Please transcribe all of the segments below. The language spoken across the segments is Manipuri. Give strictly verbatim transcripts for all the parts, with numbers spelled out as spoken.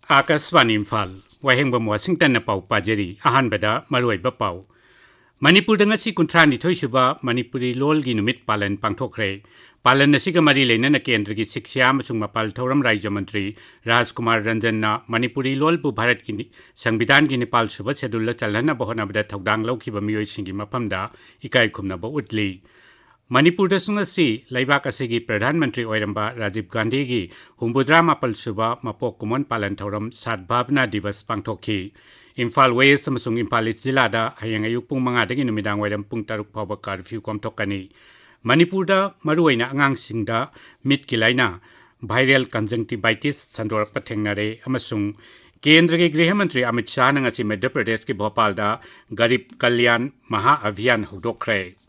ꯑꯥꯀꯥꯁꯕꯥꯅꯤ ꯏꯝꯐꯥꯜ, ꯋꯥꯍꯦꯡꯕꯝ ꯋꯥꯁꯤꯡꯇꯟꯅ ꯄꯥꯎ ꯄꯥꯖꯔꯤ꯫ ꯑꯍꯥꯟꯕꯗ ꯃꯔꯨꯑꯣꯏꯕ ꯄꯥꯎ꯫ ꯃꯅꯤꯄꯨꯔꯗ ꯉꯁꯤ ꯀꯨꯟꯊ꯭ꯔꯥ ꯅꯤꯊꯣꯏ ꯁꯨꯕ ꯃꯅꯤꯄꯨꯔꯤ ꯂꯣꯜꯒꯤ ꯅꯨꯃꯤꯠ ꯄꯥꯂꯟ ꯄꯥꯡꯊꯣꯛꯈ꯭ꯔꯦ꯫ ꯄꯥꯂꯟ ꯑꯁꯤꯒ ꯃꯔꯤ ꯂꯩꯅꯅ ꯀꯦꯟꯗ꯭ꯔꯒꯤ ꯁꯤꯛꯁ꯭ꯌꯥ ꯑꯃꯁꯨꯡ ꯃꯄꯥꯜ ꯊꯧꯔꯝ ꯔꯥꯖ꯭ꯌ ꯃꯟꯇ꯭ꯔꯤ ꯔꯥꯖꯀꯨꯃꯥꯔ ꯔꯟꯖꯟꯅ ꯃꯅꯤꯄꯨꯔꯤ ꯂꯣꯜꯕꯨ ꯚꯥꯔꯠꯀꯤ ꯅꯤ-, ꯁꯪꯕꯤꯙꯥꯟꯒꯤ ꯅꯤꯄꯥꯜ ꯁꯨꯕ ꯁꯦꯗꯨꯜꯗ ꯆꯜꯍꯟꯅꯕ ꯍꯣꯠꯅꯕꯗ ꯊꯧꯗꯥꯡ ꯂꯧꯈꯤꯕ ꯃꯤꯑꯣꯏꯁꯤꯡꯒꯤ ꯃꯐꯝꯗ ꯏꯀꯥꯏ ꯈꯨꯝꯅꯕ ꯎꯠꯂꯤ꯫ ꯃꯅꯤꯄꯨꯔꯗꯁꯨ ꯉꯁꯤ ꯂꯩꯕꯥꯛ ꯑꯁꯤꯒꯤ ꯄ꯭ꯔꯙꯥꯟ ꯃꯟꯇ꯭ꯔꯤ ꯑꯣꯏꯔꯝꯕ ꯔꯥꯖꯤꯕ ꯒꯥꯟꯙꯤꯒꯤ ꯍꯨꯝꯐꯨꯇꯔꯥ ꯃꯥꯄꯜ ꯁꯨꯕ ꯃꯄꯣꯛ ꯀꯨꯝꯑꯣꯟ ꯄꯥꯂꯟ ꯊꯧꯔꯝ ꯁꯥꯗꯚꯥꯕꯅꯥ ꯗꯤꯕꯁ ꯄꯥꯡꯊꯣꯛꯈꯤ꯫ ꯏꯝꯐꯥꯜ ꯋꯦꯁ ꯑꯃꯁꯨꯡ ꯏꯝꯐꯥꯜ ꯏꯁ ꯖꯤꯂꯥꯗ ꯍꯌꯦꯡ ꯑꯌꯨꯛ ꯄꯨꯡ ꯃꯉꯥꯗꯒꯤ ꯅꯨꯃꯤꯗꯥꯡ ꯋꯥꯏꯔꯝ ꯄꯨꯡ ꯇꯔꯨꯛ ꯐꯥꯎꯕ ꯀꯥꯔꯐ꯭ꯌꯨ ꯀꯣꯝꯊꯣꯛꯀꯅꯤ꯫ ꯃꯅꯤꯄꯨꯔꯗ ꯃꯔꯨꯑꯣꯏꯅ ꯑꯉꯥꯡꯁꯤꯡꯗ ꯃꯤꯠꯀꯤ ꯂꯥꯏꯅꯥ viral conjunctivitis ꯁꯟꯗꯣꯔꯛꯄ ꯊꯦꯡꯅꯔꯦ ꯑꯃꯁꯨꯡ ꯀꯦꯟꯗ꯭ꯔꯒꯤ ꯒ꯭ꯔꯤꯍ ꯃꯟꯇ꯭ꯔꯤ ꯑꯃꯤꯠ ꯁꯥꯍꯅ ꯉꯁꯤ ꯃꯙ꯭ꯌ ꯄ꯭ꯔꯗꯦꯁꯀꯤ ꯚꯣꯄꯥꯜꯗ ꯒꯔꯤꯕ ꯀꯜꯌꯥꯟ ꯃꯍꯥ ꯑꯚꯤꯌꯥꯟ ꯍꯧꯗꯣꯛꯈ꯭ꯔꯦ꯫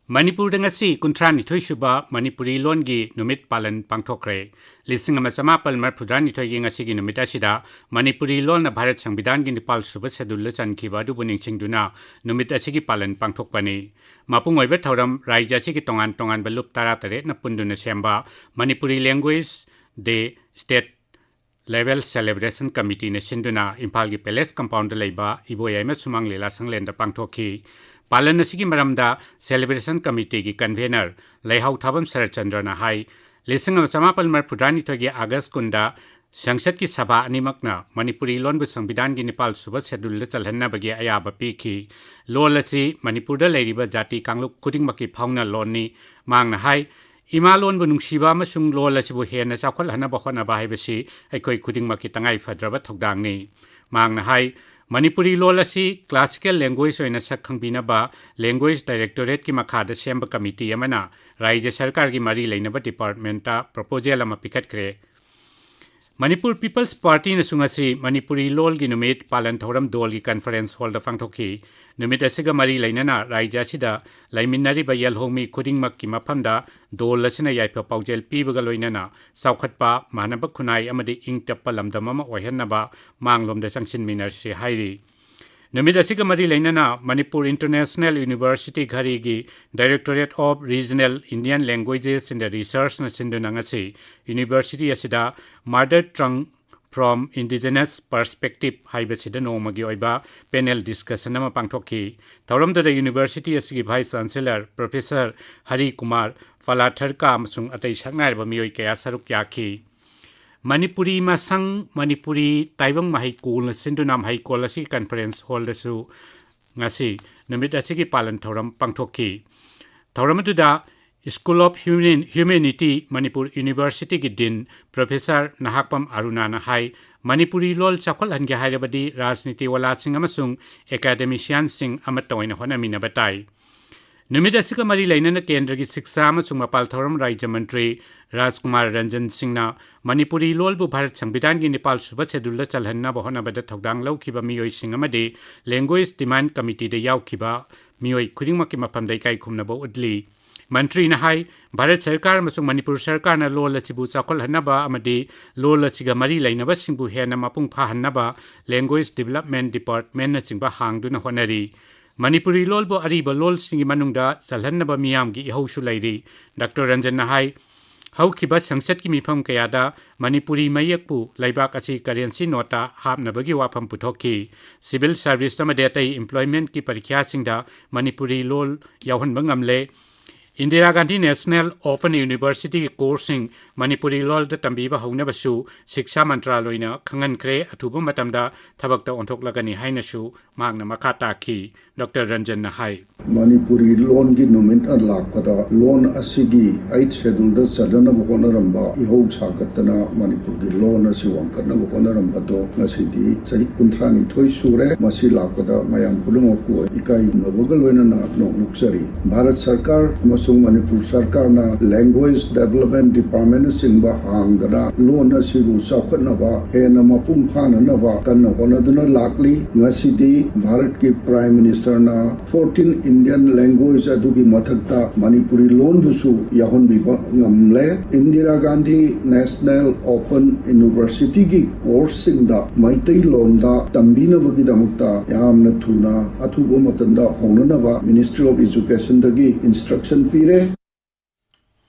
ꯃꯅꯤꯄꯨꯔꯗ ꯉꯁꯤ ꯀꯨꯟꯊ꯭ꯔꯥ ꯅꯤꯊꯣꯏ ꯁꯨꯕ ꯃꯅꯤꯄꯨꯔꯤ ꯂꯣꯟꯒꯤ ꯅꯨꯃꯤꯠ ꯄꯥꯂꯟ ꯄꯥꯡꯊꯣꯛꯈ꯭ꯔꯦ꯫ ꯂꯤꯁꯤꯡ ꯑꯃ ꯆꯃꯥꯄꯜ ꯃꯔꯤꯐꯨꯇꯔꯥ ꯅꯤꯊꯣꯏꯒꯤ ꯉꯁꯤꯒꯤ ꯅꯨꯃꯤꯠ ꯑꯁꯤꯗ ꯃꯅꯤꯄꯨꯔꯤ ꯂꯣꯟꯅ ꯚꯥꯔꯠ ꯁꯪꯕꯤꯙꯥꯟꯒꯤ ꯅꯤꯄꯥꯜ ꯁꯨꯕ ꯁꯦꯗꯨꯜꯗ ꯆꯟꯈꯤꯕ ꯑꯗꯨꯕꯨ ꯅꯤꯡꯁꯤꯡꯗꯨꯅ ꯅꯨꯃꯤꯠ ꯑꯁꯤꯒꯤ ꯄꯥꯂꯟ ꯄꯥꯡꯊꯣꯛꯄꯅꯤ꯫ ꯃꯄꯨꯡ ꯑꯣꯏꯕ ꯊꯧꯔꯝ ꯔꯥꯖ꯭ꯌ ꯑꯁꯤꯒꯤ ꯇꯣꯉꯥꯟ ꯇꯣꯉꯥꯟꯕ ꯂꯨꯞ ꯇꯔꯥꯇꯔꯦꯠꯅ ꯄꯨꯟꯗꯨꯅ ꯁꯦꯝꯕ Manipuri Language Day State Level Celebration Committeeꯅ ꯁꯤꯟꯗꯨꯅ ꯏꯝꯐꯥꯜꯒꯤ ꯄꯦꯂꯦꯁ ꯀꯝꯄꯥꯎꯟꯗ ꯂꯩꯕ ꯏꯕꯣꯌꯥꯏꯃ ꯁꯨꯃꯥꯡ ꯂꯤꯂꯥ ꯁꯪꯂꯦꯟꯗ ꯄꯥꯡꯊꯣꯛꯈꯤ꯫ ꯄꯥꯂꯟ ꯑꯁꯤꯒꯤ ꯃꯔꯝꯗ Celebration Committeeꯒꯤ convener ꯂꯩꯍꯥꯎ ꯊꯥꯕꯝ ꯁꯔꯠꯆꯟꯗ꯭ꯔꯅ ꯍꯥꯏ, ꯂꯤꯁꯤꯡ ꯑꯃ ꯆꯃꯥꯄꯜ ꯃꯔꯤꯐꯨꯇꯔꯥ ꯅꯤꯊꯣꯏꯒꯤ ꯑꯥꯒꯁ ꯀꯨꯟꯗ ꯁꯪꯁꯠꯀꯤ ꯁꯚꯥ ꯑꯅꯤꯃꯛꯅ ꯃꯅꯤꯄꯨꯔꯤ ꯂꯣꯟꯕꯨ ꯁꯪꯕꯤꯙꯥꯟꯒꯤ ꯅꯤꯄꯥꯜ ꯁꯨꯕ ꯁꯦꯗꯨꯜꯗ ꯆꯜꯍꯟꯅꯕꯒꯤ ꯑꯌꯥꯕ ꯄꯤꯈꯤ꯫ ꯂꯣꯜ ꯑꯁꯤ ꯃꯅꯤꯄꯨꯔꯗ ꯂꯩꯔꯤꯕ ꯖꯥꯇꯤ ꯀꯥꯡꯂꯨꯞ ꯈꯨꯗꯤꯡꯃꯛꯀꯤ ꯐꯥꯎꯅ ꯂꯣꯟꯅꯤ꯫ ꯃꯍꯥꯛꯅ ꯍꯥꯏ, ꯏꯃꯥ ꯂꯣꯟꯕꯨ ꯅꯨꯡꯁꯤꯕ ꯑꯃꯁꯨꯡ ꯂꯣꯜ ꯑꯁꯤꯕꯨ ꯍꯦꯟꯅ ꯆꯥꯎꯈꯠꯍꯟꯅꯕ ꯍꯣꯠꯅꯕ ꯍꯥꯏꯕꯁꯤ ꯑꯩꯈꯣꯏ ꯈꯨꯗꯤꯡꯃꯛꯀꯤ ꯇꯉꯥꯏ ꯐꯗ꯭ꯔꯕ ꯊꯧꯗꯥꯡꯅꯤ꯫ ꯃꯍꯥꯛꯅ ꯍꯥꯏ, ꯃꯅꯤꯄꯨꯔꯤ ꯂꯣꯜ ꯑꯁꯤ classical language ꯑꯣꯏꯅ ꯁꯛ ꯈꯪꯕꯤꯅꯕ Language Directorateꯀꯤ ꯃꯈꯥꯗ ꯁꯦꯝꯕ committee ꯑꯃꯅ ꯔꯥꯖ꯭ꯌ ꯁꯔꯀꯥꯔꯒꯤ ꯃꯔꯤ ꯂꯩꯅꯕ departmentꯇ proposal ꯑꯃ ꯄꯤꯈꯠꯈ꯭ꯔꯦ꯫ ꯃꯅꯤꯄꯨꯔ ꯄꯤꯄꯜꯁ ꯄꯥꯔꯇꯤꯅꯁꯨ ꯉꯁꯤ ꯃꯅꯤꯄꯨꯔꯤ ꯂꯣꯜꯒꯤ ꯅꯨꯃꯤꯠ ꯄꯥꯂꯟ ꯊꯧꯔꯝ ꯗꯣꯜꯒꯤ ꯀꯟꯐꯔꯦꯟꯁ ꯍꯣꯜꯗ ꯄꯥꯡꯊꯣꯛꯈꯤ꯫ ꯅꯨꯃꯤꯠ ꯑꯁꯤꯒ ꯃꯔꯤ ꯂꯩꯅꯅ ꯔꯥꯖ꯭ꯌ ꯑꯁꯤꯗ ꯂꯩꯃꯤꯟꯅꯔꯤꯕ ꯌꯦꯜꯍꯧꯃꯤ ꯈꯨꯗꯤꯡꯃꯛꯀꯤ ꯃꯐꯝꯗ ꯗꯣꯜ ꯑꯁꯤꯅ ꯌꯥꯏꯐ ꯄꯥꯎꯖꯦꯜ ꯄꯤꯕꯒ ꯂꯣꯏꯅꯅ ꯆꯥꯎꯈꯠꯄ, ꯃꯥꯟꯅꯕ ꯈꯨꯟꯅꯥꯏ ꯑꯃꯗꯤ ꯏꯪ ꯇꯞꯄ ꯂꯝꯗꯝ ꯑꯃ ꯑꯣꯏꯍꯟꯅꯕ ꯃꯥꯡꯂꯣꯝꯗ ꯆꯪꯁꯤꯟꯃꯤꯟꯅꯔꯁꯤ ꯍꯥꯏꯔꯤ꯫ ꯅꯨꯃꯤꯠ ꯑꯁꯤꯒ ꯃꯔꯤ ꯂꯩꯅꯅ ꯃꯅꯤꯄꯨꯔ ꯏꯟꯇꯔꯅꯦꯁꯅꯦꯜ ꯌꯨꯅꯤꯚꯔꯁꯤꯇꯤ ꯘꯔꯤꯒꯤ Directorate of Regional Indian Languages and Researchꯅ ꯁꯤꯟꯗꯨꯅ ꯉꯁꯤ ꯌꯨꯅꯤꯚꯔꯁꯤꯇꯤ ꯑꯁꯤꯗ Mother Tongue from Indigenous Perspective ꯍꯥꯏꯕꯁꯤꯗ ꯅꯣꯡꯃꯒꯤ ꯑꯣꯏꯕ ꯄꯦꯅꯦꯜ ꯗꯤꯁꯀꯁꯟ ꯑꯃ ꯄꯥꯡꯊꯣꯛꯈꯤ꯫ ꯊꯧꯔꯝꯗꯨꯗ ꯌꯨꯅꯤꯚꯔꯁꯤꯇꯤ ꯑꯁꯤꯒꯤ vice chancellor professor Harry Kumar ꯐꯂꯥꯊꯔꯀꯥ ꯑꯃꯁꯨꯡ ꯑꯇꯩ ꯁꯛꯅꯥꯏꯔꯕ ꯃꯤꯑꯣꯏ ꯀꯌꯥ ꯁꯔꯨꯛ ꯌꯥꯈꯤ꯫ ꯃꯅꯤꯄꯨꯔꯤ ꯃꯁꯪ ꯃꯅꯤꯄꯨꯔꯤ ꯇꯥꯏꯕꯪ ꯃꯍꯩꯀꯣꯜꯅ ꯁꯤꯟꯗꯨꯅ ꯃꯍꯩꯀꯣꯜ ꯑꯁꯤꯒꯤ ꯀꯟꯐꯔꯦꯟꯁ ꯍꯣꯜꯗꯁꯨ ꯉꯁꯤ ꯅꯨꯃꯤꯠ ꯑꯁꯤꯒꯤ ꯄꯥꯂꯟ ꯊꯧꯔꯝ ꯄꯥꯡꯊꯣꯛꯈꯤ꯫ ꯊꯧꯔꯝ ꯑꯗꯨꯗ School of Human- Humanity Manipur ꯌꯨꯅꯤꯚꯔꯁꯤꯇꯤꯒꯤ ꯗꯤꯟ ꯄ꯭ꯔꯣꯐꯦꯁꯔ ꯅꯍꯥꯛꯄꯝ ꯑꯔꯨꯅꯥꯅ ꯍꯥꯏ, ꯃꯅꯤꯄꯨꯔꯤ ꯂꯣꯜ ꯆꯥꯎꯈꯠꯍꯟꯒꯦ ꯍꯥꯏꯔꯕꯗꯤ ꯔꯥꯖꯅꯤꯇꯤ ꯋꯥꯂꯥꯁꯤꯡ ꯑꯃꯁꯨꯡ ꯑꯦꯀꯥꯗꯦꯃꯤꯁꯤꯌꯥꯟꯁꯤꯡ ꯑꯃꯠꯇ ꯑꯣꯏꯅ ꯍꯣꯠꯅꯃꯤꯟꯅꯕ ꯇꯥꯏ꯫ ꯅꯨꯃꯤꯠ ꯑꯁꯤꯒ ꯃꯔꯤ ꯂꯩꯅꯅ ꯀꯦꯟꯗ꯭ꯔꯒꯤ ꯁꯤꯛꯁꯥ ꯑꯃꯁꯨꯡ ꯃꯄꯥꯜ ꯊꯧꯔꯝ ꯔꯥꯖ꯭ꯌ ꯃꯟꯇ꯭ꯔꯤ ꯔꯥꯖꯀꯨꯃꯥꯔ ꯔꯟꯖꯟ ꯁꯤꯡꯅ ꯃꯅꯤꯄꯨꯔꯤ ꯂꯣꯜꯕꯨ ꯚꯥꯔꯠ ꯁꯪꯕꯤꯙꯥꯟꯒꯤ ꯅꯤꯄꯥꯜ ꯁꯨꯕ ꯁꯦꯗꯨꯜꯗ ꯆꯜꯍꯟꯅꯕ ꯍꯣꯠꯅꯕꯗ ꯊꯧꯗꯥꯡ ꯂꯧꯈꯤꯕ ꯃꯤꯑꯣꯏꯁꯤꯡ ꯑꯃꯗꯤ ꯂꯦꯡꯒ꯭ꯋꯦꯖ ꯗꯤꯃꯥꯟ ꯀꯃꯤꯇꯤꯗ ꯌꯥꯎꯈꯤꯕ ꯃꯤꯑꯣꯏ ꯈꯨꯗꯤꯡꯃꯛꯀꯤ ꯃꯐꯝꯗ ꯏꯀꯥꯏ ꯈꯨꯝꯅꯕ ꯎꯠꯂꯤ꯫ ꯃꯟꯇ꯭ꯔꯤꯅ ꯍꯥꯏ, ꯚꯥꯔꯠ ꯁꯔꯀꯥꯔ ꯑꯃꯁꯨꯡ ꯃꯅꯤꯄꯨꯔ ꯁꯔꯀꯥꯔꯅ ꯂꯣꯜ ꯑꯁꯤꯕꯨ ꯆꯥꯎꯈꯠꯍꯟꯅꯕ ꯑꯃꯗꯤ ꯂꯣꯜ ꯑꯁꯤꯒ ꯃꯔꯤ ꯂꯩꯅꯕꯁꯤꯡꯕꯨ ꯍꯦꯟꯅ ꯃꯄꯨꯡ ꯐꯥꯍꯟꯅꯕ ꯂꯦꯡꯒ꯭ꯋꯦꯖ ꯗꯤꯕꯦꯂꯞꯃꯦꯟ ꯗꯤꯄꯥꯔꯠꯃꯦꯟꯅꯆꯤꯡꯕ ꯍꯥꯡꯗꯨꯅ ꯍꯣꯠꯅꯔꯤ꯫ ꯃꯅꯤꯄꯨꯔꯤ ꯂꯣꯜꯕꯨ ꯑꯔꯤꯕ ꯂꯣꯜꯁꯤꯡꯒꯤ ꯃꯅꯨꯡꯗ ꯆꯜꯍꯟꯅꯕ ꯃꯤꯌꯥꯝꯒꯤ ꯏꯍꯧꯁꯨ ꯂꯩꯔꯤ꯫ ꯗꯥꯛꯇꯔ ꯔꯟꯖꯟꯅ ꯍꯥꯏ, ꯍꯧꯈꯤꯕ ꯁꯪꯁꯠꯀꯤ ꯃꯤꯐꯝ ꯀꯌꯥꯗ ꯃꯅꯤꯄꯨꯔꯤ ꯃꯌꯦꯛꯄꯨ ꯂꯩꯕꯥꯛ ꯑꯁꯤ ꯀꯔꯦꯟꯁꯤ ꯅꯣꯠꯇ ꯍꯥꯞꯅꯕꯒꯤ ꯋꯥꯐꯝ ꯄꯨꯊꯣꯛꯈꯤ꯫ ꯁꯤꯚꯤꯜ ꯁꯔꯚꯤꯁ ꯑꯃꯗꯤ ꯑꯇꯩ ꯏꯝꯄ꯭ꯂꯣꯏꯃꯦꯟꯠꯀꯤ ꯄꯔꯤꯈ꯭ꯌꯥꯁꯤꯡꯗ ꯃꯅꯤꯄꯨꯔꯤ ꯂꯣꯜ ꯌꯥꯎꯍꯟꯕ ꯉꯝꯂꯦ꯫ ꯏꯟꯗꯤꯔꯥ ꯒꯥꯟꯙꯤ ꯅꯦꯁꯅꯦꯜ ꯑꯣꯄꯟ ꯌꯨꯅꯤꯚꯔꯁꯤꯇꯤꯒꯤ ꯀꯣꯔꯁꯁꯤꯡ ꯃꯅꯤꯄꯨꯔꯤ ꯂꯣꯜꯗ ꯇꯝꯕꯤꯕ ꯍꯧꯅꯕꯁꯨ ꯁꯤꯛꯁꯥ ꯃꯟꯇ꯭ꯔꯥꯂꯣꯏꯅ ꯈꯪꯍꯟꯈ꯭ꯔꯦ꯫ ꯑꯊꯨꯕ ꯃꯇꯝꯗ ꯊꯕꯛꯇ ꯑꯣꯟꯊꯣꯛꯂꯒꯅꯤ ꯍꯥꯏꯅꯁꯨ ꯃꯍꯥꯛꯅ ꯃꯈꯥ ꯇꯥꯈꯤ꯫ ꯗꯥꯛꯇꯔ ꯔꯟꯖꯟꯅ ꯍꯥꯏ, ꯃꯅꯤꯄꯨꯔꯤ ꯂꯣꯟꯒꯤ ꯅꯨꯃꯤꯠ ꯂꯥꯛꯄꯗ ꯂꯣꯟ ꯑꯁꯤꯒꯤ ꯑꯩꯠ ꯁꯦꯗꯨꯜꯗ ꯆꯟꯅꯅꯕ ꯍꯣꯠꯅꯔꯝꯕ, ꯏꯍꯧ ꯁꯥꯒꯠꯇꯅ ꯃꯅꯤꯄꯨꯔꯒꯤ ꯂꯣꯟ ꯑꯁꯤ ꯋꯥꯡꯈꯠꯅꯕ ꯍꯣꯠꯅꯔꯝꯕꯗꯣ ꯉꯁꯤꯗꯤ ꯆꯍꯤ ꯀꯨꯟꯊ꯭ꯔꯥꯅꯤꯊꯣꯏ ꯁꯨꯔꯦ꯫ ꯃꯁꯤ ꯂꯥꯛꯄꯗ ꯃꯌꯥꯝ ꯄꯨꯝꯅꯃꯛꯄꯨ ꯏꯀꯥꯏꯅꯕꯒ ꯂꯣꯏꯅꯅ ꯅꯣꯛꯅꯣꯛꯆꯔꯤ꯫ ꯚꯥꯔꯠ ꯁꯔꯀꯥꯔ ꯑꯃꯁꯨꯡ ꯑꯃꯁꯨꯡ ꯃꯅꯤꯄꯨꯔ ꯁꯔꯀꯥꯔꯅ Language Development Department ꯅꯆꯤꯡꯕ ꯍꯥꯡꯗꯅ ꯂꯣꯟ ꯑꯁꯤꯕꯨ ꯆꯥꯎꯈꯠꯅꯕ, ꯍꯦꯟꯅ ꯃꯄꯨꯡ ꯐꯥꯅꯅꯕ ꯀꯟꯅ ꯍꯣꯠꯅꯗꯨꯅ ꯂꯥꯛꯂꯤ꯫ ꯉꯁꯤꯗꯤ ꯚꯥꯔꯠꯀꯤ Prime Minister ꯅ fourteen Indian language ꯑꯗꯨꯒꯤ ꯃꯊꯛꯇ ꯃꯅꯤꯄꯨꯔꯤ ꯂꯣꯟꯕꯨꯁꯨ ꯌꯥꯎꯍꯟꯕꯤꯕ ꯉꯝꯂꯦ꯫ Indira Gandhi National Open University ꯒꯤ course ꯁꯤꯡꯗ ꯃꯩꯇꯩꯂꯣꯟꯗ ꯇꯝꯕꯤꯅꯕꯒꯤꯗꯃꯛꯇ ꯌꯥꯝꯅ ꯊꯨꯅ ꯑꯊꯨꯕ ꯃꯇꯝꯗ ꯍꯧꯅꯅꯕ Ministry of Education ꯗꯒꯤ instruction ꯄꯤꯔꯦ꯫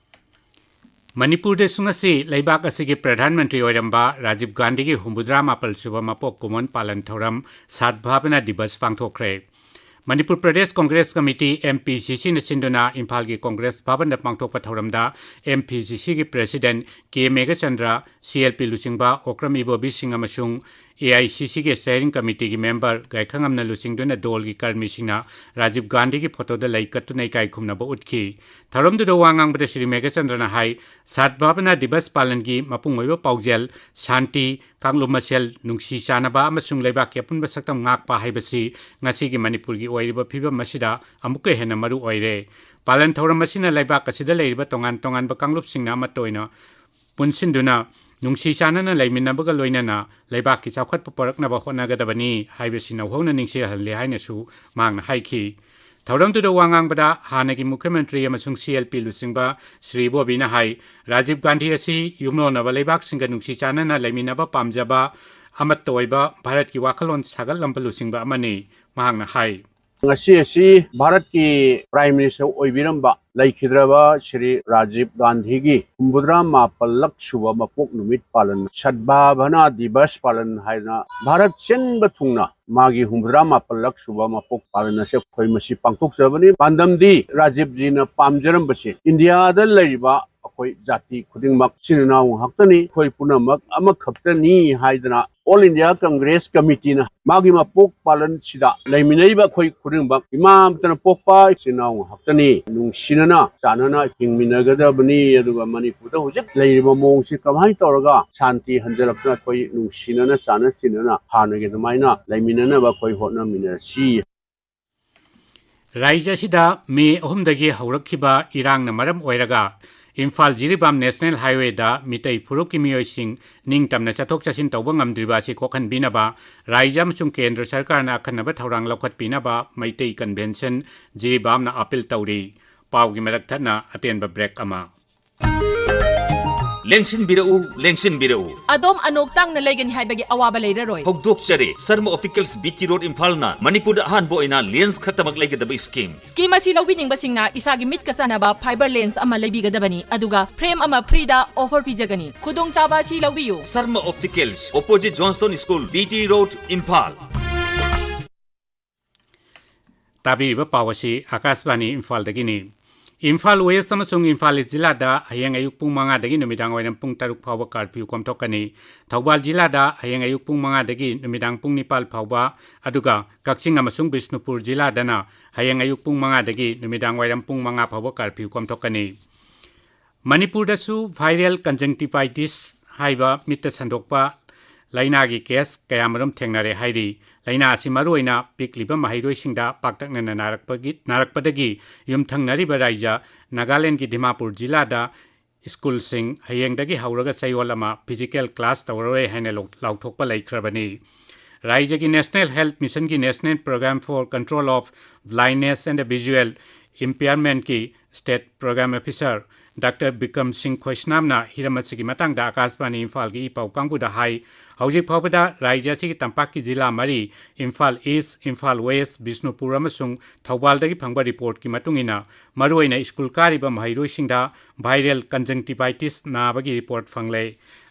ꯃꯅꯤꯄꯨꯔꯗꯁꯨ ꯉꯁꯤ ꯂꯩꯕꯥꯛ ꯑꯁꯤꯒꯤ ꯄ꯭ꯔꯙꯥꯟ ꯃꯟꯇ꯭ꯔꯤ ꯑꯣꯏꯔꯝꯕ ꯔꯥꯖꯤꯕ ꯒꯥꯟꯙꯤꯒꯤ ꯍꯨꯝꯐꯨꯇꯔꯥ ꯃꯥꯄꯜ ꯁꯨꯕ ꯃꯄꯣꯛ ꯀꯨꯝꯑꯣꯟ ꯄꯥꯂꯟ ꯊꯧꯔꯝ ꯁꯥꯗꯚꯥꯕꯅꯥ ꯗꯤꯕꯁ ꯄꯥꯡꯊꯣꯛꯈ꯭ꯔꯦ꯫ Manipur Pradesh congress committee, M P C C ꯅ ꯁꯤꯟꯗꯨꯅ ꯏꯝꯐꯥꯜꯒꯤ ꯀꯣꯡꯒ꯭ꯔꯦꯁ ꯚꯕꯟꯗ ꯄꯥꯡꯊꯣꯛꯄ ꯊꯧꯔꯝꯗ M P C C ꯒꯤ President K Meghachandra, C L P ꯂꯨꯆꯤꯡꯕ ꯑꯣꯀ꯭ꯔꯝ ꯏꯕꯣꯕꯤ ꯁꯤꯡ ꯑꯃꯁꯨꯡ A I C C ꯒꯤ Steering Committee ꯒꯤ member ꯒꯥꯏꯈꯉꯝꯅ ꯂꯨꯆꯤꯡꯗꯨꯅ ꯗꯣꯜꯒꯤ ꯀꯔꯃꯤꯁꯤꯡꯅ ꯔꯥꯖꯤꯕ ꯒꯥꯟꯙꯤꯒꯤ ꯐꯣꯇꯣꯗ ꯂꯩ ꯀꯠꯇꯨꯅ ꯏꯀꯥꯏ ꯈꯨꯝꯅꯕ ꯎꯠꯈꯤ꯫ ꯊꯧꯔꯝꯗꯨꯗ ꯋꯥ ꯉꯥꯡꯕꯗ ꯁ꯭ꯔꯤ ꯃꯦꯘꯆꯟꯗ꯭ꯔꯅ ꯍꯥꯏ, ꯁꯥꯗꯚꯥꯕꯅꯥ ꯗꯤꯕꯁ ꯄꯥꯂꯟꯒꯤ ꯃꯄꯨꯡ ꯑꯣꯏꯕ ꯄꯥꯎꯖꯦꯜ, ꯁꯥꯟꯇꯤ, ꯀꯥꯡꯂꯨꯞ ꯃꯁꯦꯜ ꯅꯨꯡꯁꯤ ꯆꯥꯟꯅꯕ ꯑꯃꯁꯨꯡ ꯂꯩꯕꯥꯛꯀꯤ ꯑꯄꯨꯟꯕ ꯁꯛꯇꯝ ꯉꯥꯛꯄ ꯍꯥꯏꯕꯁꯤ ꯉꯁꯤꯒꯤ ꯃꯅꯤꯄꯨꯔꯒꯤ ꯑꯣꯏꯔꯤꯕ ꯐꯤꯕꯝ ꯑꯁꯤꯗ ꯑꯃꯨꯛꯀ ꯍꯦꯟꯅ ꯃꯔꯨ ꯑꯣꯏꯔꯦ꯫ ꯄꯥꯂꯟ ꯊꯧꯔꯝ ꯑꯁꯤꯅ ꯂꯩꯕꯥꯛ ꯑꯁꯤꯗ ꯂꯩꯔꯤꯕ ꯇꯣꯉꯥꯟ ꯇꯣꯉꯥꯟꯕ ꯀꯥꯡꯂꯨꯞꯁꯤꯡꯅ ꯑꯃꯠꯇ ꯑꯣꯏꯅ ꯄꯨꯟꯁꯤꯟꯗꯨꯅ ꯅꯨꯡꯁꯤ ꯆꯥꯟꯅꯅ ꯂꯩꯃꯤꯟꯅꯕꯒ ꯂꯣꯏꯅꯅ ꯂꯩꯕꯥꯛꯀꯤ ꯆꯥꯎꯈꯠꯄ ꯄꯨꯔꯛꯅꯕ ꯍꯣꯠꯅꯒꯗꯕꯅꯤ ꯍꯥꯏꯕꯁꯤ ꯅꯧꯍꯧꯅ ꯅꯤꯡꯁꯤꯡꯍꯜꯂꯤ ꯍꯥꯏꯅꯁꯨ ꯃꯍꯥꯛꯅ ꯍꯥꯏꯈꯤ꯫ ꯊꯧꯔꯝꯗꯨꯗ ꯋꯥ ꯉꯥꯡꯕꯗ ꯍꯥꯟꯅꯒꯤ ꯃꯨꯈ꯭ꯌ ꯃꯟꯇ꯭ꯔꯤ ꯑꯃꯁꯨꯡ C L P ꯂꯨꯆꯤꯡꯕ ꯁ꯭ꯔꯤ ꯕꯣꯕꯤꯅ ꯍꯥꯏ, ꯔꯥꯖꯤꯕ ꯒꯥꯟꯙꯤ ꯑꯁꯤ ꯌꯨꯝꯂꯣꯟꯅꯕ ꯂꯩꯕꯥꯛꯁꯤꯡꯒ ꯅꯨꯡꯁꯤ ꯆꯥꯟꯅꯅ ꯂꯩꯃꯤꯟꯅꯕ ꯄꯥꯝꯖꯕ, ꯑꯃꯠꯇ ꯑꯣꯏꯕ ꯚꯥꯔꯠꯀꯤ ꯋꯥꯈꯜꯂꯣꯟ ꯁꯥꯒꯠꯂꯝꯕ ꯂꯨꯆꯤꯡꯕ ꯑꯃꯅꯤ꯫ ꯃꯍꯥꯛꯅ ꯍꯥꯏ, ꯉꯁꯤ ꯑꯁꯤ ꯚꯥꯔꯠꯀꯤ Prime Minister ꯑꯣꯏꯕꯤꯔꯝꯕ ꯂꯩꯈꯤꯗ꯭ꯔꯕ ꯁ꯭ꯔꯤ ꯔꯥꯖꯤꯕ ꯒꯥꯟꯙꯤꯒꯤ ꯍꯨꯝꯐꯨꯇꯔꯥ ꯃꯥꯄꯜꯂꯛ ꯁꯨꯕ ꯃꯄꯣꯛ ꯅꯨꯃꯤꯠ ꯄꯥꯂꯟ, ꯁꯗꯚꯥꯕꯅꯥ ꯗꯤꯕꯁ ꯄꯥꯂꯟ ꯍꯥꯏꯗꯅ ꯚꯥꯔꯠ ꯁꯤꯟꯕ ꯊꯨꯡꯅ ꯃꯥꯒꯤ ꯍꯨꯝꯐꯨꯇꯔꯥ ꯃꯥꯄꯜꯂꯛ ꯁꯨꯕ ꯃꯄꯣꯛ ꯄꯥꯂꯟ ꯑꯁꯦ ꯑꯩꯈꯣꯏ ꯃꯁꯤ ꯄꯥꯡꯊꯣꯛꯆꯕꯅꯤ꯫ ꯄꯥꯟꯗꯝꯗꯤ ꯔꯥꯖꯤꯕꯖꯤꯅ ꯄꯥꯝꯖꯔꯝꯕꯁꯦ ꯏꯟꯗꯤꯌꯥꯗ ꯂꯩꯔꯤꯕ ꯑꯩꯈꯣꯏ ꯖꯥꯇꯤ ꯈꯨꯗꯤꯡꯃꯛ ꯏꯆꯤꯟ ꯏꯅꯥꯎ ꯉꯥꯛꯇꯅꯤ, ꯑꯩꯈꯣꯏ ꯄꯨꯝꯅꯃꯛ ꯑꯃꯈꯛꯇꯅꯤ ꯍꯥꯏꯗꯅ All India Congress Committeeꯅ ꯃꯥꯒꯤ ꯃꯄꯣꯛ ꯄꯥꯂꯟꯁꯤꯗ ꯂꯩꯃꯤꯟꯅꯔꯤꯕ ꯑꯩꯈꯣꯏ ꯈꯨꯗꯤꯡꯃꯛ ꯏꯃꯥ ꯑꯃꯠꯇꯅ ꯄꯣꯛꯄ ꯏꯆꯤꯟ ꯏꯅꯥꯎ ꯉꯥꯛꯇꯅꯤ, ꯅꯨꯡꯁꯤꯅꯅ ꯆꯥꯟꯅꯅ ꯍꯤꯡꯃꯤꯟꯅꯒꯗꯕꯅꯤ꯫ ꯑꯗꯨꯒ ꯃꯅꯤꯄꯨꯔꯗ ꯍꯧꯖꯤꯛ ꯂꯩꯔꯤꯕ ꯃꯑꯣꯡꯁꯤ ꯀꯃꯥꯏꯅ ꯇꯧꯔꯒ ꯁꯥꯟꯇꯤ ꯍꯟꯖꯤꯜꯂꯛꯇꯨꯅ ꯑꯩꯈꯣꯏ ꯅꯨꯡꯁꯤꯅꯅ ꯆꯥꯟꯅ ꯆꯤꯟꯅꯅ ꯍꯥꯟꯅꯒꯤ ꯑꯗꯨꯃꯥꯏꯅ ꯂꯩꯃꯤꯟꯅꯅꯕ ꯑꯩꯈꯣꯏ ꯍꯣꯠꯅꯃꯤꯟꯅꯔꯁꯤ꯫ ꯔꯥꯏꯖ꯭ꯌ ꯑꯁꯤꯗ ꯃꯦ ꯑꯍꯨꯝꯗꯒꯤ ꯍꯧꯔꯛꯈꯤꯕ ꯏꯔꯥꯡꯅ ꯃꯔꯝ ꯑꯣꯏꯔꯒ ꯏꯝꯐꯥꯜ ꯖꯤꯔꯤꯕꯥꯝ ꯅꯦꯁꯅꯦꯜ ꯍꯥꯏꯋꯦꯗ ꯃꯤꯇꯩ ꯐꯨꯔꯨꯞꯀꯤ ꯃꯤꯑꯣꯏꯁꯤꯡ ꯅꯤꯡꯇꯝꯅ ꯆꯠꯊꯣꯛ ꯆꯠꯁꯤꯟ ꯇꯧꯕ ꯉꯝꯗ꯭ꯔꯤꯕ ꯑꯁꯤ ꯀꯣꯛꯍꯟꯕꯤꯅꯕ ꯔꯥꯏꯖ꯭ꯌ ꯑꯃꯁꯨꯡ ꯀꯦꯟꯗ꯭ꯔ ꯁꯔꯀꯥꯔꯅ ꯑꯈꯟꯅꯕ ꯊꯧꯔꯥꯡ ꯂꯧꯈꯠꯄꯤꯅꯕ ꯃꯩꯇꯩ ꯀꯟꯚꯦꯟꯁꯟ ꯖꯤꯔꯤꯕꯥꯝꯅ ꯑꯥꯄꯤꯜ ꯇꯧꯔꯤ꯫ ꯄꯥꯎꯒꯤ ꯃꯔꯛ ꯊꯠꯅ ꯑꯇꯦꯟꯕ ꯕ꯭ꯔꯦꯛ ꯑꯃ꯫ ꯂꯦꯡꯁꯤꯟꯕꯤꯔꯛꯎ, ꯂꯦꯡꯁꯤꯟꯕꯤꯔꯛꯎ꯫ ꯑꯗꯣꯝ ꯑꯅꯣꯛ ꯇꯥꯡꯅ ꯂꯩꯒꯅꯤ ꯍꯥꯏꯕꯒꯤ ꯑꯋꯥꯕ ꯂꯩꯔꯔꯣꯏ꯫ ꯍꯧꯗꯣꯛꯆꯔꯤ, ꯁꯔꯃ ꯑꯣꯞꯇꯤꯀꯜꯁ ꯕꯤ ꯇꯤ ꯔꯣꯗ ꯏꯝꯐꯥꯜꯅ ꯃꯅꯤꯄꯨꯔꯗ ꯑꯍꯥꯟꯕ ꯑꯣꯏꯅ ꯂꯦꯟꯁ ꯈꯛꯇꯃꯛ ꯂꯩꯒꯗꯕ ꯁ꯭ꯀꯤꯝ꯫ ꯁ꯭ꯀꯤꯝ ꯑꯁꯤ ꯂꯧꯕꯤꯅꯤꯡꯕꯁꯤꯡꯅ ꯏꯁꯥꯒꯤ ꯃꯤꯠꯀ ꯆꯥꯟꯅꯕ ꯐꯥꯏꯕꯔ ꯂꯦꯟꯁ ꯑꯃ ꯂꯩꯕꯤꯒꯗꯕꯅꯤ, ꯑꯗꯨꯒ ꯐ꯭ꯔꯦꯝ ꯑꯃ ꯐ꯭ꯔꯤꯗ ꯑꯣꯐꯔ ꯄꯤꯖꯒꯅꯤ꯫ ꯈꯨꯗꯣꯡꯆꯥꯕ ꯑꯁꯤ ꯂꯧꯕꯤꯌꯨ꯫ Sharma optics, opposite Johnstone school, B T road, Imphal. ꯇꯥꯕꯤꯔꯤꯕ ꯄꯥꯎ ꯑꯁꯤ ꯑꯥꯀꯥꯁꯕꯥꯅꯤ ꯏꯝꯐꯥꯜꯗꯒꯤꯅꯤ꯫ ꯏꯝꯐꯥꯜ ꯋꯦꯁ ꯑꯃꯁꯨꯡ ꯏꯝꯐꯥꯜ ꯏꯁ ꯖꯤꯂꯥꯗ ꯍꯌꯦꯡ ꯑꯌꯨꯛ ꯄꯨꯡ ꯃꯉꯥꯗꯒꯤ ꯅꯨꯃꯤꯗꯥꯡ ꯋꯥꯏꯔꯝ ꯄꯨꯡ ꯇꯔꯨꯛ ꯐꯥꯎꯕ ꯀꯥꯔꯐ꯭ꯌꯨ ꯀꯣꯝꯊꯣꯛꯀꯅꯤ꯫ ꯊꯧꯕꯥꯜ ꯖꯤꯂꯥꯗ ꯍꯌꯦꯡ ꯑꯌꯨꯛ ꯄꯨꯡ ꯃꯉꯥꯗꯒꯤ ꯅꯨꯃꯤꯗꯥꯡ ꯄꯨꯡ ꯅꯤꯄꯥꯜ ꯐꯥꯎꯕ, ꯑꯗꯨꯒ ꯀꯛꯆꯤꯡ ꯑꯃꯁꯨꯡ ꯕꯤꯁꯅꯨꯄꯨꯔ ꯖꯤꯂꯥꯗꯅ ꯍꯌꯦꯡ ꯑꯌꯨꯛ ꯄꯨꯡ ꯃꯉꯥꯗꯒꯤ ꯅꯨꯃꯤꯗꯥꯡ ꯋꯥꯏꯔꯝ ꯄꯨꯡ ꯃꯉꯥ ꯐꯥꯎꯕ ꯀꯥꯔꯐ꯭ꯌꯨ ꯀꯣꯝꯊꯣꯛꯀꯅꯤ꯫ ꯃꯅꯤꯄꯨꯔꯗꯁꯨ viral conjunctivitis ꯍꯥꯏꯕ ꯃꯤꯠꯇ ꯁꯟꯗꯣꯛꯄ ꯂꯥꯏꯅꯥꯒꯤ ꯀꯦꯁ ꯀꯌꯥꯃꯔꯨꯝ ꯊꯦꯡꯅꯔꯦ ꯍꯥꯏꯔꯤ꯫ ꯂꯥꯏꯅꯥ ꯑꯁꯤ ꯃꯔꯨꯑꯣꯏꯅ ꯄꯤꯛꯂꯤꯕ ꯃꯍꯩꯔꯣꯏꯁꯤꯡꯗ ꯄꯥꯛꯇꯛꯅꯅ ꯅꯥꯔꯛꯄꯒꯤ, ꯅꯥꯔꯛꯄꯗꯒꯤ ꯌꯨꯝꯊꯪꯅꯔꯤꯕ ꯔꯥꯏꯖ꯭ꯌ ꯅꯥꯒꯥꯂꯦꯟꯗꯒꯤ ꯗꯤꯃꯥꯄꯨꯔ ꯖꯤꯂꯥꯗ ꯁ꯭ꯀꯨꯜꯁꯤꯡ ꯍꯌꯦꯡꯗꯒꯤ ꯍꯧꯔꯒ ꯆꯌꯣꯜ ꯑꯃ ꯐꯤꯖꯤꯀꯦꯜ ꯀ꯭ꯂꯥꯁ ꯇꯧꯔꯔꯣꯏ ꯍꯥꯏꯅ ꯂꯥꯎ-, ꯂꯥꯎꯊꯣꯛꯄ ꯂꯩꯈ꯭ꯔꯕꯅꯤ꯫ ꯔꯥꯏꯖ꯭ꯌꯒꯤ National Health Mission ꯒꯤ National Program for Control of Blindness and Visual Impairment ꯀꯤ state program officer doctor Bikram Singh ꯈꯣꯏꯁꯅꯥꯝꯅ ꯍꯤꯔꯝ ꯑꯁꯤꯒꯤ ꯃꯇꯥꯡꯗ ꯑꯥꯀꯥꯁꯕꯥꯅꯤ ꯏꯝꯐꯥꯜꯒꯤ ꯏ ꯄꯥꯎ ꯀꯥꯡꯕꯨꯗ ꯍꯥꯏ, ꯍꯧꯖꯤꯛ ꯐꯥꯎꯕꯗ ꯔꯥꯏꯖ꯭ꯌ ꯑꯁꯤꯒꯤ ꯇꯝꯄꯥꯛꯀꯤ ꯖꯤꯂꯥ ꯃꯔꯤ, ꯏꯝꯐꯥꯜ ꯏꯁ, ꯏꯝꯐꯥꯜ ꯋꯦꯁ, ꯕꯤꯁꯅꯨꯄꯨꯔ ꯑꯃꯁꯨꯡ ꯊꯧꯕꯥꯜꯗꯒꯤ ꯐꯪꯕ ꯔꯤꯄꯣꯔꯠꯀꯤ ꯃꯇꯨꯡ ꯏꯟꯅ, ꯃꯔꯨꯑꯣꯏꯅ ꯁ꯭ꯀꯨꯜ ꯀꯥꯔꯤꯕ ꯃꯍꯩꯔꯣꯏꯁꯤꯡꯗ viral conjunctivitis ꯅꯥꯕꯒꯤ ꯔꯤꯄꯣꯔꯠ ꯐꯪꯂꯦ꯫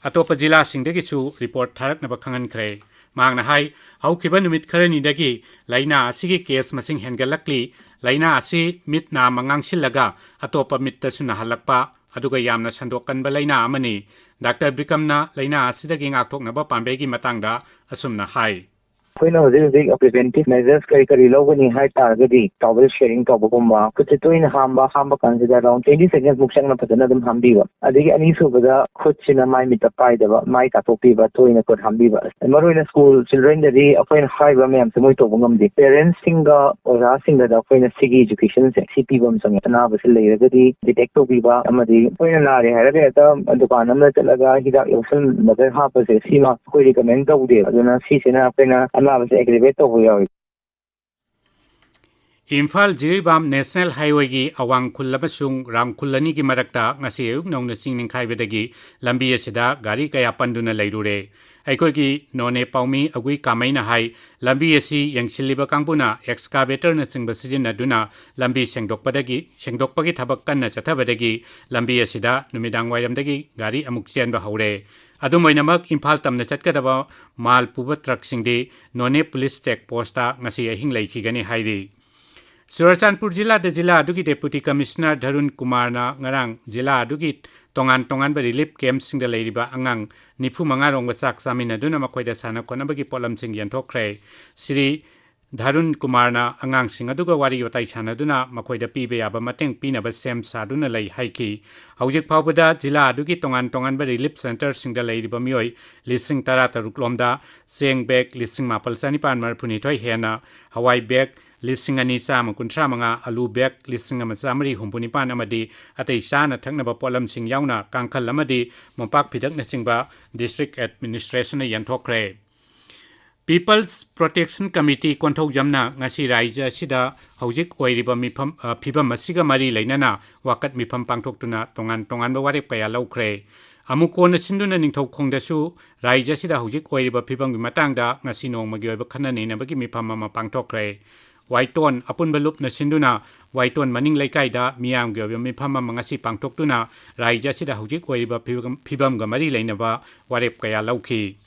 ꯑꯇꯣꯞꯄ ꯖꯤꯂꯥꯁꯤꯡꯗꯒꯤꯁꯨ ꯔꯤꯄꯣꯔꯠ ꯊꯥꯔꯛꯅꯕ ꯈꯪꯍꯟꯈ꯭ꯔꯦ꯫ ꯃꯍꯥꯛꯅ ꯍꯥꯏ, ꯍꯧꯈꯤꯕ ꯅꯨꯃꯤꯠ ꯈꯔꯅꯤꯗꯒꯤ ꯂꯥꯏꯅꯥ ꯑꯁꯤꯒꯤ ꯀꯦꯁ ꯃꯁꯤꯡ ꯍꯦꯟꯒꯠꯂꯛꯂꯤ꯫ ꯂꯥꯏꯅꯥ ꯑꯁꯤ ꯃꯤꯠ ꯅꯥ ꯑꯃ ꯉꯥꯡꯁꯤꯜꯂꯒ ꯑꯇꯣꯞꯄ ꯃꯤꯠꯇꯁꯨ ꯅꯥꯍꯜꯂꯛꯄ, ꯑꯗꯨꯒ ꯌꯥꯝꯅ ꯁꯟꯗꯣꯛꯀꯟꯕ ꯂꯥꯏꯅꯥ ꯑꯃꯅꯤ꯫ ꯗꯥꯛꯇꯔ ꯕꯤꯀ꯭ꯔꯝꯅ ꯂꯥꯏꯅꯥ ꯑꯁꯤꯗꯒꯤ ꯉꯥꯛꯊꯣꯛꯅꯕ ꯄꯥꯝꯕꯩꯒꯤ ꯃꯇꯥꯡꯗ ꯑꯁꯨꯝꯅ ꯍꯥꯏ꯫ ꯑꯩꯈꯣꯏꯅ ꯍꯧꯖꯤꯛ ꯍꯧꯖꯤꯛ preventive measures ꯀꯔꯤ ꯀꯔꯤ ꯂꯧꯒꯅꯤ ꯍꯥꯏ ꯇꯥꯔꯒꯗꯤ, towel sharing ꯇꯧꯕꯒꯨꯝꯕ, ꯈꯨꯠꯁꯦ ꯇꯣꯏꯅ ꯍꯥꯝꯕ, ꯍꯥꯝꯕ ꯀꯥꯟꯁꯤꯗ around twenty seconds ꯃꯨꯛ ꯆꯪꯅ ꯐꯖꯅ ꯑꯗꯨꯝ ꯍꯥꯝꯕꯤꯕ꯫ ꯑꯗꯒꯤ ꯑꯅꯤꯁꯨꯕꯗ, ꯈꯨꯠꯁꯤꯅ ꯃꯥꯏ ꯃꯤꯠꯇ ꯄꯥꯏꯗꯕ, ꯃꯥꯏ ꯇꯥꯊꯣꯛꯄꯤꯕ, ꯇꯣꯏꯅ ꯈꯨꯠ ꯍꯥꯝꯕꯤꯕ꯫ ꯃꯔꯨꯑꯣꯏꯅ school childrenꯗꯗꯤ ꯑꯩꯈꯣꯏꯅ ꯍꯥꯏꯔꯤꯕ ꯃꯌꯥꯝꯁꯦ ꯃꯣꯏ ꯇꯧꯕ ꯉꯝꯗꯦ꯫ Parentsꯁꯤꯡꯒ ꯑꯣꯖꯥꯁꯤꯡꯒꯗ ꯑꯩꯈꯣꯏꯅ ꯁꯤꯒꯤ educationꯁꯦ ꯁꯤ ꯄꯤꯕ ꯑꯃ ꯆꯪꯉꯦ꯫ ꯑꯅꯥꯕꯁꯦ ꯂꯩꯔꯒꯗꯤ detect ꯇꯧꯕꯤꯕ, ꯑꯃꯗꯤ ꯑꯩꯈꯣꯏꯅ ꯅꯥꯔꯦ ꯍꯥꯏꯔꯒ ꯍꯦꯛꯇ ꯗꯨꯀꯥꯟ ꯑꯃꯗ ꯆꯠꯂꯒ ꯍꯤꯗꯥꯛ ꯌꯣꯠꯁꯤꯟꯕꯗ ꯍꯥꯞꯄꯁꯦ, ꯁꯤꯃ ꯑꯩꯈꯣꯏ recommend ꯇꯧꯗꯦꯕ꯫ ꯑꯗꯨꯅ ꯁꯤꯁꯤꯅ ꯑꯩꯈꯣꯏꯅ ꯑꯅꯥꯕꯁꯦ aggravate ꯇꯧꯕ ꯌꯥꯎꯏ꯫ ꯏꯝꯐꯥꯜ ꯖꯤꯔꯤꯕꯥꯝ National Highwayꯒꯤ ꯑꯋꯥꯡ ꯈꯨꯜ ꯑꯃꯁꯨꯡ ꯔꯥꯡ ꯈꯨꯜ ꯑꯅꯤꯒꯤ ꯃꯔꯛꯇ ꯉꯁꯤ ꯑꯌꯨꯛ ꯅꯧꯅ ꯆꯤꯡ ꯅꯤꯡꯈꯥꯏꯕꯗꯒꯤ ꯂꯝꯕꯤ ꯑꯁꯤꯗ ꯒꯥꯔꯤ ꯀꯌꯥ ꯄꯟꯗꯨꯅ ꯂꯩꯔꯨꯔꯦ꯫ ꯑꯩꯈꯣꯏꯒꯤ ꯅꯣꯅꯦ ꯄꯥꯎꯃꯤ ꯑꯒꯨꯏ ꯀꯥꯃꯩꯅ ꯍꯥꯏ, ꯂꯝꯕꯤ ꯑꯁꯤ ꯌꯦꯡꯁꯤꯜꯂꯤꯕ ꯀꯥꯡꯕꯨꯅ excavators ꯅꯆꯤꯡꯕ ꯁꯤꯖꯤꯟꯅꯗꯨꯅ ꯂꯝꯕꯤ ꯁꯦꯡꯗꯣꯛꯄꯗꯒꯤ, ꯁꯦꯡꯗꯣꯛꯄꯒꯤ ꯊꯕꯛ ꯀꯟꯅ ꯆꯠꯊꯕꯗꯒꯤ ꯂꯝꯕꯤ ꯑꯁꯤꯗ ꯅꯨꯃꯤꯗꯥꯡ ꯋꯥꯏꯔꯝꯗꯒꯤ ꯒꯥꯔꯤ ꯑꯃꯨꯛ ꯆꯦꯟꯕ ꯍꯧꯔꯦ꯫ ꯑꯗꯨꯝ ꯑꯣꯏꯅꯃꯛ, ꯏꯝꯐꯥꯜ ꯇꯝꯅ ꯆꯠꯀꯗꯕ ꯃꯥꯜ ꯄꯨꯕ truckꯁꯤꯡꯗꯤ ꯅꯣꯅꯦ police check postꯇ ꯉꯁꯤ ꯑꯍꯤꯡ ꯂꯩꯈꯤꯒꯅꯤ ꯍꯥꯏꯔꯤ꯫ ꯆꯨꯔꯆꯥꯟꯄꯨꯔ ꯖꯤꯂꯥꯗ ꯖꯤꯂꯥ ꯑꯗꯨꯒꯤ Deputy Commissioner ꯙꯔꯨꯟ ꯀꯨꯃꯥꯔꯅ ꯉꯔꯥꯡ ꯖꯤꯂꯥ ꯑꯗꯨꯒꯤ ꯇꯣꯉꯥꯟ ꯇꯣꯉꯥꯟꯕ relief campꯁꯤꯡꯗ ꯂꯩꯔꯤꯕ ꯑꯉꯥꯡ ꯅꯤꯐꯨ ꯃꯉꯥ ꯔꯣꯝꯒ ꯆꯥꯛ ꯆꯥꯃꯤꯟꯅꯗꯨꯅ ꯃꯈꯣꯏꯗ ꯁꯥꯟꯅ ꯈꯣꯠꯅꯕꯒꯤ ꯄꯣꯠꯂꯝꯁꯤꯡ ꯌꯦꯟꯊꯣꯛꯈ꯭ꯔꯦ꯫ ꯁ꯭ꯔꯤ ꯙꯔꯨꯟ ꯀꯨꯃꯥꯔꯅ ꯑꯉꯥꯡꯁꯤꯡ ꯑꯗꯨꯒ ꯋꯥꯔꯤ ꯋꯥꯇꯥꯏ ꯁꯥꯟꯅꯗꯨꯅ ꯃꯈꯣꯏꯗ ꯄꯤꯕ ꯌꯥꯕ ꯃꯇꯦꯡ ꯄꯤꯅꯕ ꯁꯦꯝ ꯁꯥꯗꯨꯅ ꯂꯩ ꯍꯥꯏꯈꯤ꯫ ꯍꯧꯖꯤꯛ ꯐꯥꯎꯕꯗ ꯖꯤꯂꯥ ꯑꯗꯨꯒꯤ ꯇꯣꯉꯥꯟ ꯇꯣꯉꯥꯟꯕ relief centreꯁꯤꯡꯗ ꯂꯩꯔꯤꯕ ꯃꯤꯑꯣꯏ ꯂꯤꯁꯤꯡ ꯇꯔꯥ ꯇꯔꯨꯛ ꯂꯣꯝꯗ ꯆꯦꯡ bag ꯂꯤꯁꯤꯡ ꯃꯥꯄꯜ ꯆꯅꯤꯄꯥꯟ ꯃꯔꯤꯐꯨꯅꯤꯊꯣꯏ ꯍꯦꯟꯅ, ꯍꯋꯥꯏ bag ꯂꯤꯁꯤꯡ ꯑꯅꯤ ꯆꯥꯝꯃ ꯀꯨꯟꯊ꯭ꯔꯥ ꯃꯉꯥ, ꯑꯂꯨ bag ꯂꯤꯁꯤꯡ ꯑꯃ ꯆꯥꯃꯔꯤ ꯍꯨꯝꯐꯨ ꯅꯤꯄꯥꯟ ꯑꯃꯗꯤ ꯑꯇꯩ ꯆꯥꯅ ꯊꯛꯅꯕ ꯄꯣꯠꯂꯝꯁꯤꯡ ꯌꯥꯎꯅ ꯀꯥꯡꯈꯜ ꯑꯃꯗꯤ ꯃꯣꯝꯄꯥꯛ ꯐꯤꯗꯛꯅꯆꯤꯡꯕ district administrationꯅ ꯌꯦꯟꯊꯣꯛꯈ꯭ꯔꯦ꯫ People's Protection Committee ꯀꯣꯟꯊꯧꯖꯝꯅ ꯉꯁꯤ ꯔꯥꯖ꯭ꯌ ꯑꯁꯤꯗ ꯍꯧꯖꯤꯛ ꯑꯣꯏꯔꯤꯕ ꯃꯤꯐꯝ, ꯑ, ꯐꯤꯕꯝ ꯑꯁꯤꯒ ꯃꯔꯤ ꯂꯩꯅꯅ ꯋꯥꯀꯠ ꯃꯤꯐꯝ ꯄꯥꯡꯊꯣꯛꯇꯨꯅ ꯇꯣꯉꯥꯟ ꯇꯣꯉꯥꯟꯕ ꯋꯥꯔꯦꯞ ꯀꯌꯥ ꯂꯧꯈ꯭ꯔꯦ꯫ ꯑꯃꯨꯛ ꯀꯣꯟꯅ ꯁꯤꯟꯗꯨꯅ ꯅꯤꯡꯊꯧ ꯈꯣꯡꯗꯁꯨ ꯔꯥꯖ꯭ꯌ ꯑꯁꯤꯗ ꯍꯧꯖꯤꯛ ꯑꯣꯏꯔꯤꯕ ꯐꯤꯕꯝꯒꯤ ꯃꯇꯥꯡꯗ ꯉꯁꯤ ꯅꯣꯡꯃꯒꯤ ꯑꯣꯏꯕ ꯈꯟꯅ ꯅꯩꯅꯕꯒꯤ ꯃꯤꯐꯝ ꯑꯃ ꯄꯥꯡꯊꯣꯛꯈ꯭ꯔꯦ꯫ ꯋꯥꯏꯇꯣꯟ ꯑꯄꯨꯟꯕ ꯂꯨꯞꯅ ꯁꯤꯟꯗꯨꯅ ꯋꯥꯏꯇꯣꯟ ꯃꯅꯤꯡ ꯂꯩꯀꯥꯏꯗ ꯃꯤꯌꯥꯝꯒꯤ ꯑꯣꯏꯕ ꯃꯤꯐꯝ ꯑꯃ ꯉꯁꯤ ꯄꯥꯡꯊꯣꯛꯇꯨꯅ ꯔꯥꯖ꯭ꯌ ꯑꯁꯤꯗ ꯍꯧꯖꯤꯛ ꯑꯣꯏꯔꯤꯕ ꯐꯤꯕꯝ, ꯐꯤꯕꯝꯒ ꯃꯔꯤ ꯂꯩꯅꯕ ꯋꯥꯔꯦꯞ ꯀꯌꯥ ꯂꯧꯈꯤ꯫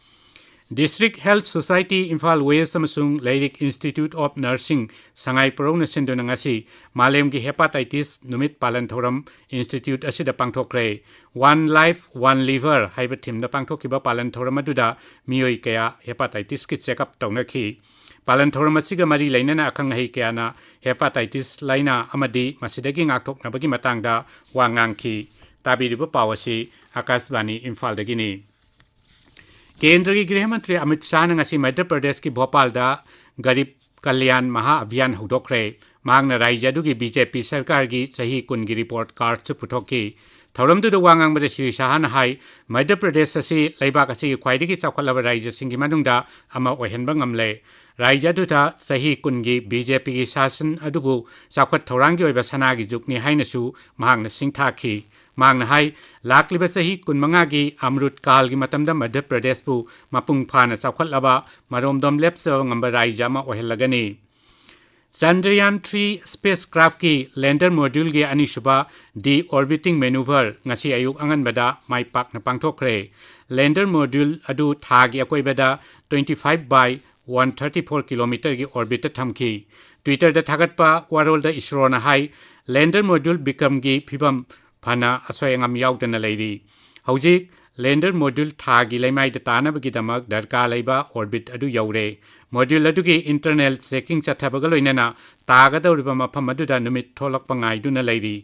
District Health Society Imphal West ꯑꯃꯁꯨꯡ ꯂꯩꯔꯤꯛ Institute of Nursing ꯁꯉꯥꯏ ꯄꯨꯔꯧꯅ ꯁꯤꯟꯗꯨꯅ ꯉꯁꯤ ꯃꯥꯂꯦꯝꯒꯤ Hepatitis ꯅꯨꯃꯤꯠ ꯄꯥꯂꯟ ꯊꯧꯔꯝ institute ꯑꯁꯤꯗ ꯄꯥꯡꯊꯣꯛꯈ꯭ꯔꯦ꯫ One Life, One Liver ꯍꯥꯏꯕ themeꯗ ꯄꯥꯡꯊꯣꯛꯈꯤꯕ ꯄꯥꯂꯟ ꯊꯧꯔꯝ ꯑꯗꯨꯗ ꯃꯤꯑꯣꯏ ꯀꯌꯥ hepatitisꯀꯤ check up ꯇꯧꯅꯈꯤ꯫ ꯄꯥꯂꯟ ꯊꯧꯔꯝ ꯑꯁꯤꯒ ꯃꯔꯤ ꯂꯩꯅꯅ ꯑꯈꯪ ꯑꯍꯩ ꯀꯌꯥꯅ hepatitis ꯂꯥꯏꯅꯥ ꯑꯃꯗꯤ ꯃꯁꯤꯗꯒꯤ ꯉꯥꯛꯊꯣꯛꯅꯕꯒꯤ ꯃꯇꯥꯡꯗ ꯋꯥ ꯉꯥꯡꯈꯤ꯫ ꯇꯥꯕꯤꯔꯤꯕ ꯄꯥꯎ ꯑꯁꯤ ꯑꯀꯥꯁꯕꯥꯅꯤ ꯏꯝꯐꯥꯜꯗꯒꯤꯅꯤ꯫ ꯀꯦꯟꯗ꯭ꯔꯒꯤ ꯒ꯭ꯔꯤꯍ ꯃꯟꯇ꯭ꯔꯤ ꯑꯃꯤꯠ ꯁꯥꯍꯅ ꯉꯁꯤ ꯃꯙ꯭ꯌ ꯄ꯭ꯔꯗꯦꯁꯀꯤ ꯚꯣꯄꯥꯜꯗ ꯒꯔꯤꯕ ꯀꯜꯌꯥꯟ ꯃꯍꯥ ꯑꯚꯤꯌꯥꯟ ꯍꯧꯗꯣꯛꯈ꯭ꯔꯦ꯫ ꯃꯍꯥꯛꯅ ꯔꯥꯖ꯭ꯌ ꯑꯗꯨꯒꯤ BJP ꯁꯔꯀꯥꯔꯒꯤ ꯆꯍꯤ ꯀꯨꯟꯒꯤ report cardꯁꯨ ꯄꯨꯊꯣꯛꯈꯤ꯫ ꯊꯧꯔꯝꯗꯨꯗ ꯋꯥ ꯉꯥꯡꯕꯗ ꯁ꯭ꯔꯤ ꯁꯥꯍꯅ ꯍꯥꯏ, ꯃꯙ꯭ꯌ ꯄ꯭ꯔꯗꯦꯁ ꯑꯁꯤ ꯂꯩꯕꯥꯛ ꯑꯁꯤꯒꯤ ꯈ꯭ꯋꯥꯏꯗꯒꯤ ꯆꯥꯎꯈꯠꯂꯕ ꯔꯥꯖ꯭ꯌꯁꯤꯡꯒꯤ ꯃꯅꯨꯡꯗ ꯑꯃ ꯑꯣꯏꯍꯟꯕ ꯉꯝꯂꯦ꯫ ꯔꯥꯖ꯭ꯌ ꯑꯗꯨꯗ ꯆꯍꯤ ꯀꯨꯟꯒꯤ BJPꯒꯤ ꯁꯥꯁꯟ ꯑꯗꯨꯕꯨ ꯆꯥꯎꯈꯠ ꯊꯧꯔꯥꯡꯒꯤ ꯑꯣꯏꯕ ꯁꯅꯥꯒꯤ ꯖꯨꯒꯅꯤ ꯍꯥꯏꯅꯁꯨ ꯃꯍꯥꯛꯅ ꯁꯤꯡꯊꯥꯈꯤ꯫ ꯃꯍꯥꯛꯅ ꯍꯥꯏ, ꯂꯥꯛꯂꯤꯕ ꯆꯍꯤ ꯀꯨꯟꯃꯉꯥꯒꯤ ꯑꯃ꯭ꯔꯨꯠ ꯀꯥꯜꯒꯤ ꯃꯇꯝꯗ ꯃꯙ꯭ꯌ ꯄ꯭ꯔꯗꯦꯁꯄꯨ ꯃꯄꯨꯡ ꯐꯥꯅ ꯆꯥꯎꯈꯠꯂꯕ, ꯃꯔꯣꯝꯗꯣꯝ ꯂꯦꯞꯆꯕ ꯉꯝꯕ ꯔꯥꯖ꯭ꯌ ꯑꯃ ꯑꯣꯏꯍꯜꯂꯒꯅꯤ꯫ Chandrayaan three spacecraftꯀꯤ lander moduleꯒꯤ ꯑꯅꯤꯁꯨꯕ deorbiting maneuver ꯉꯁꯤ ꯑꯌꯨꯛ ꯑꯉꯟꯕꯗ ꯃꯥꯏ ꯄꯥꯛꯅ ꯄꯥꯡꯊꯣꯛꯈ꯭ꯔꯦ꯫ Lander module ꯑꯗꯨ ꯊꯥꯒꯤ ꯑꯀꯣꯏꯕꯗ twenty five by one thirty four kilometerꯒꯤ orbitꯇ ꯊꯝꯈꯤ꯫ Twitterꯗ ꯊꯥꯒꯠꯄ ꯋꯥꯔꯣꯜꯗ ꯏꯁꯔꯣꯅ ꯍꯥꯏ, lander module ꯕꯤꯀ꯭ꯔꯝꯒꯤ ꯐꯤꯕꯝ ꯐꯅ ꯑꯁꯣꯏ ꯑꯉꯥꯝ ꯌꯥꯎꯗꯅ ꯂꯩꯔꯤ꯫ ꯍꯧꯖꯤꯛ lander module ꯊꯥꯒꯤ ꯂꯩꯃꯥꯏꯗ ꯇꯥꯅꯕꯒꯤꯗꯃꯛ ꯗꯔꯀꯥꯔ ꯂꯩꯕ orbit ꯑꯗꯨ ꯌꯧꯔꯦ꯫ Module ꯑꯗꯨꯒꯤ internal checking ꯆꯠꯊꯕꯒ ꯂꯣꯏꯅꯅ ꯇꯥꯒꯗꯧꯔꯤꯕ ꯃꯐꯝ ꯑꯗꯨꯗ ꯅꯨꯃꯤꯠ ꯊꯣꯛꯂꯛꯄ ꯉꯥꯏꯗꯨꯅ ꯂꯩꯔꯤ꯫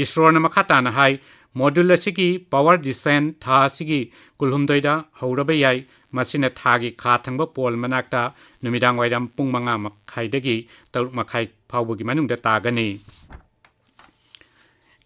ꯏꯁꯔꯣꯅ ꯃꯈꯥ ꯇꯥꯅ ꯍꯥꯏ, module ꯑꯁꯤꯒꯤ power descent ꯊꯥ ꯑꯁꯤꯒꯤ ꯀꯨꯟꯍꯨꯝꯗꯣꯏꯗ ꯍꯧꯔꯕ ꯌꯥꯏ꯫ ꯃꯁꯤꯅ ꯊꯥꯒꯤ ꯈꯥ ꯊꯪꯕ pole ꯃꯅꯥꯛꯇ ꯅꯨꯃꯤꯗꯥꯡ ꯋꯥꯏꯔꯝ ꯄꯨꯡ ꯃꯉꯥ ꯃꯈꯥꯏꯗꯒꯤ ꯇꯔꯨꯛ ꯃꯈꯥꯏ ꯐꯥꯎꯕꯒꯤ ꯃꯅꯨꯡꯗ ꯇꯥꯒꯅꯤ꯫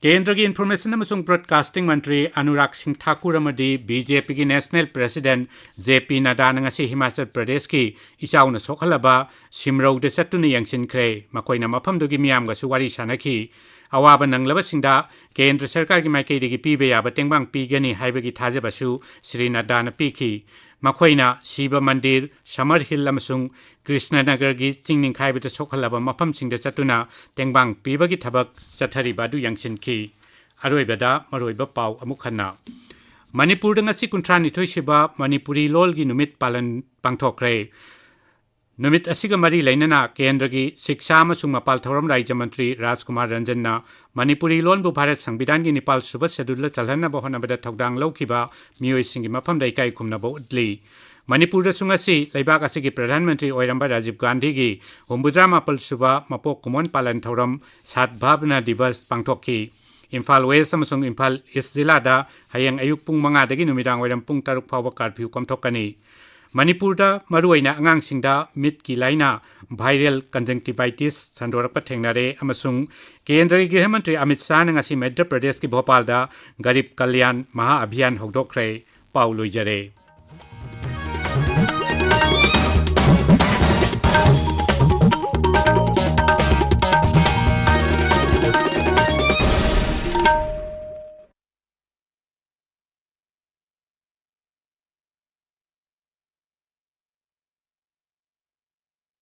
ꯀꯦꯟꯗ꯭ꯔꯒꯤ Information ꯑꯃꯁꯨꯡ Broadcasting ꯃꯟꯇ꯭ꯔꯤ ꯑꯅꯨꯔꯥꯒ ꯁꯤꯡ ꯊꯥꯀꯨꯔ ꯑꯃꯗꯤ BJPꯒꯤ National President JP ꯅꯗ꯭ꯗꯥꯅ ꯉꯁꯤ ꯍꯤꯃꯥꯆꯜ ꯄ꯭ꯔꯗꯦꯁꯀꯤ ꯏꯆꯥꯎꯅ ꯁꯣꯛꯍꯜꯂꯕ ꯁꯤꯝꯔꯧꯗ ꯆꯠꯇꯨꯅ ꯌꯦꯡꯁꯤꯟꯈ꯭ꯔꯦ꯫ ꯃꯈꯣꯏꯅ ꯃꯐꯝꯗꯨꯒꯤ ꯃꯤꯌꯥꯝꯒꯁꯨ ꯋꯥꯔꯤ ꯁꯥꯅꯈꯤ꯫ ꯑꯋꯥꯕ ꯅꯪꯂꯕꯁꯤꯡꯗ ꯀꯦꯟꯗ꯭ꯔ ꯁꯔꯀꯥꯔꯒꯤ ꯃꯥꯏꯀꯩꯗꯒꯤ ꯄꯤꯕ ꯌꯥꯕ ꯇꯦꯡꯕꯥꯡ ꯄꯤꯒꯅꯤ ꯍꯥꯏꯕꯒꯤ ꯊꯥꯖꯕꯁꯨ ꯁ꯭ꯔꯤ ꯅꯗ꯭ꯗꯥꯅ ꯄꯤꯈꯤ꯫ ꯃꯈꯣꯏꯅ ꯁꯤꯕ ꯃꯟꯗꯤꯔ, ꯁꯃꯔ ꯍꯤꯜ ꯑꯃꯁꯨꯡ ꯀ꯭ꯔꯤꯁꯅꯅꯒꯔꯒꯤ ꯆꯤꯡ ꯅꯤꯡꯈꯥꯏꯕꯗ ꯁꯣꯛꯍꯜꯂꯕ ꯃꯐꯝꯁꯤꯡꯗ ꯆꯠꯇꯨꯅ ꯇꯦꯡꯕꯥꯡ ꯄꯤꯕꯒꯤ ꯊꯕꯛ ꯆꯠꯊꯔꯤꯕ ꯑꯗꯨ ꯌꯦꯡꯁꯤꯟꯈꯤ꯫ ꯑꯔꯣꯏꯕꯗ ꯃꯔꯨꯑꯣꯏꯕ ꯄꯥꯎ ꯑꯃꯨꯛ ꯍꯟꯅ꯫ ꯃꯅꯤꯄꯨꯔꯗ ꯉꯁꯤ ꯀꯨꯟꯊ꯭ꯔꯥ ꯅꯤꯊꯣꯏ ꯁꯨꯕ ꯃꯅꯤꯄꯨꯔꯤ ꯂꯣꯜꯒꯤ ꯅꯨꯃꯤꯠ ꯄꯥꯂꯟ ꯄꯥꯡꯊꯣꯛꯈ꯭ꯔꯦ꯫ ꯅꯨꯃꯤꯠ ꯑꯁꯤꯒ ꯃꯔꯤ ꯂꯩꯅꯅ ꯀꯦꯟꯗ꯭ꯔꯒꯤ ꯁꯤꯛꯁꯥ ꯑꯃꯁꯨꯡ ꯃꯄꯥꯜ ꯊꯧꯔꯝ ꯔꯥꯖ꯭ꯌ ꯃꯟꯇ꯭ꯔꯤ ꯔꯥꯖꯀꯨꯃꯥꯔ ꯔꯟꯖꯟꯅ ꯃꯅꯤꯄꯨꯔꯤ ꯂꯣꯟꯕꯨ ꯚꯥꯔꯠ ꯁꯪꯕꯤꯙꯥꯟꯒꯤ ꯅꯤꯄꯥꯜ ꯁꯨꯕ ꯁꯦꯗꯨꯜꯗ ꯆꯜꯍꯟꯅꯕ ꯍꯣꯠꯅꯕꯗ ꯊꯧꯗꯥꯡ ꯂꯧꯈꯤꯕ ꯃꯤꯑꯣꯏꯁꯤꯡꯒꯤ ꯃꯐꯝꯗ ꯏꯀꯥꯏ ꯈꯨꯝꯅꯕ ꯎꯠꯂꯤ꯫ ꯃꯅꯤꯄꯨꯔꯗꯁꯨ ꯉꯁꯤ ꯂꯩꯕꯥꯛ ꯑꯁꯤꯒꯤ ꯄ꯭ꯔꯙꯥꯟ ꯃꯟꯇ꯭ꯔꯤ ꯑꯣꯏꯔꯝꯕ ꯔꯥꯖꯤꯕ ꯒꯥꯟꯙꯤꯒꯤ ꯍꯨꯝꯐꯨꯇꯔꯥ ꯃꯥꯄꯜ ꯁꯨꯕ ꯃꯄꯣꯛ ꯀꯨꯝꯑꯣꯟ ꯄꯥꯂꯟ ꯊꯧꯔꯝ ꯁꯥꯗꯚꯥꯕꯅꯥ ꯗꯤꯕꯁ ꯄꯥꯡꯊꯣꯛꯈꯤ꯫ ꯏꯝꯐꯥꯜ ꯋꯦꯁ ꯑꯃꯁꯨꯡ ꯏꯝꯐꯥꯜ ꯏꯁ ꯖꯤꯂꯥꯗ ꯍꯌꯦꯡ ꯑꯌꯨꯛ ꯄꯨꯡ ꯃꯉꯥꯗꯒꯤ ꯅꯨꯃꯤꯗꯥꯡ ꯋꯥꯏꯔꯝ ꯄꯨꯡ ꯇꯔꯨꯛ ꯐꯥꯎꯕ ꯀꯥꯔꯐ꯭ꯌꯨ ꯀꯣꯝꯊꯣꯛꯀꯅꯤ꯫ ꯃꯅꯤꯄꯨꯔꯗ ꯃꯔꯨꯑꯣꯏꯅ ꯑꯉꯥꯡꯁꯤꯡꯗ ꯃꯤꯠꯀꯤ ꯂꯥꯏꯅꯥ viral conjunctivitis ꯁꯟꯗꯣꯔꯛꯄ ꯊꯦꯡꯅꯔꯦ ꯑꯃꯁꯨꯡ ꯀꯦꯟꯗ꯭ꯔꯒꯤ ꯒ꯭ꯔꯤꯍ ꯃꯟꯇ꯭ꯔꯤ ꯑꯃꯤꯠ ꯁꯥꯍꯅ ꯉꯁꯤ ꯃꯙ꯭ꯌ ꯄ꯭ꯔꯗꯦꯁꯀꯤ ꯚꯣꯄꯥꯜꯗ ꯒꯔꯤꯕ ꯀꯜꯌꯥꯟ ꯃꯍꯥ ꯑꯚꯤꯌꯥꯟ ꯍꯧꯗꯣꯛꯈ꯭ꯔꯦ꯫ ꯄꯥꯎ ꯂꯣꯏꯖꯔꯦ꯫